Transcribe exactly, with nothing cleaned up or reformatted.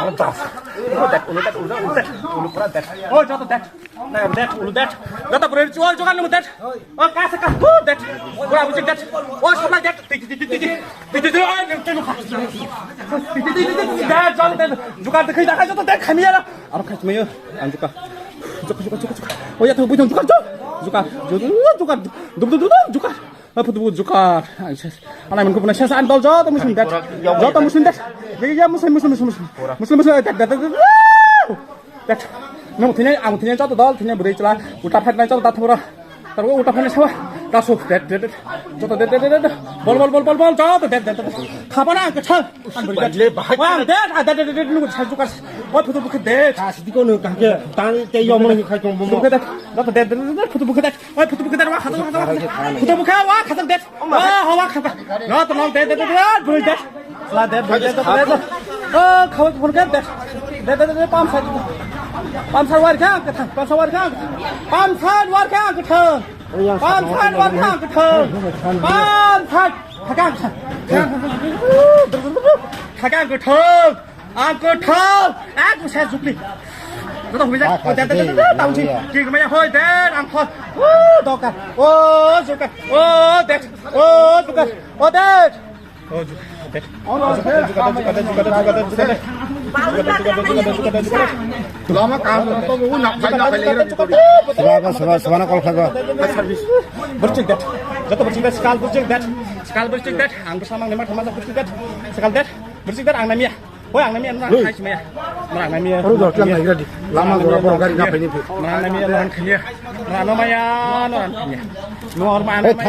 Ulu dat, ulu dat, ulu dat, ulu dat, ulu pura dat. Oh, joto dat. Na, dat, ulu dat. Joto pura, oh, jogan nung dat. Oh, kasa, kasa, oh, dat. Pura bujik dat. Oh, sama dat. Tik, tik, tik, tik, tik. Tik, tik, tik, oh, nung tenu kha. Tik, tik, tik, tik, tik, dat, joto dat. Jogan tak, joto dat, kami ya. Aro kha, mayo. Ang joga. Joga, joga, joga, joga. Oh, ya, tu, bujang, joga, joga. Joga, joga, joga. Dum, dum, dum, dum, joga. Ah, phutu bu jukar. Ang ses. Anai mangkuk na ses an dol joto musun det. Joto musun det. Ya, ya, musun, musun, musun, musun. Musun, musun, det, det, det, det. Det. Nung thini, ang thini joto dol, thini bwrwi chwla. Uta phet nai joto dat thura. Tarwa uta phet nai sawa. Tasu, det, det, det. Joto det, det, det, det. Bol, bol, bol, bol, bol. Joto det, det, det, det. Khapana ang kethal. Ang bwrwi det. Wa, ang det, ah, det, det, det, det, nung sa jukar. Wa, phutu bu khe det. Kasi diko nung kangke. Tang te yomon ni khai tong bomo. Phutu bu khe det. Joto det, det, det, det. Phutu bu khe det. Oi, phutu bukhe der, wa, khajak, khajak, khajak. Phutu bukhe, wa, khajak der. Wa, ha, wa, khajak. No, to, no, der, der, der, der, bwrwi der. La, der, der, der, der, der. O, khawi phone khe der. Der, der, der, der, pam sar. Pam sar war kha, kathang. Pam sar war kha. Pam sar war kha, kathang. Pam sar war kha, kathang. Pam sar. Khakang, kathang. Khakang, kathang. Ang kwthang, ang kwthang. Joto hoi jak. Ah, oh, dad, dad, dad, dad, tahu sih. Iya. Kiri maya hoi, dad, ang hoi. Oh, dokar. Oh, jukar. Oh, dad. Oh, jukar. Oh, dad. Oh, jukar. Oh, jukar, jukar, jukar, jukar, jukar. Lama kaam to bu nak phai na phai le. Seba, seba, seba na call khago. Service. Bercik dad. Joto bercik dad. Sekal bercik dad. Sekal bercik dad. Ang bersama lima teman bercik dad. Sekal dad. Bercik dad ang namia. Hoi, ang namia, nang khai simaya. Nang namia. Aro jor tlang nai gadi. Lama jora boro gari na phai ni phi. Nang namia, nang khania. Nang namaya, nang khania. Nor ma namaya.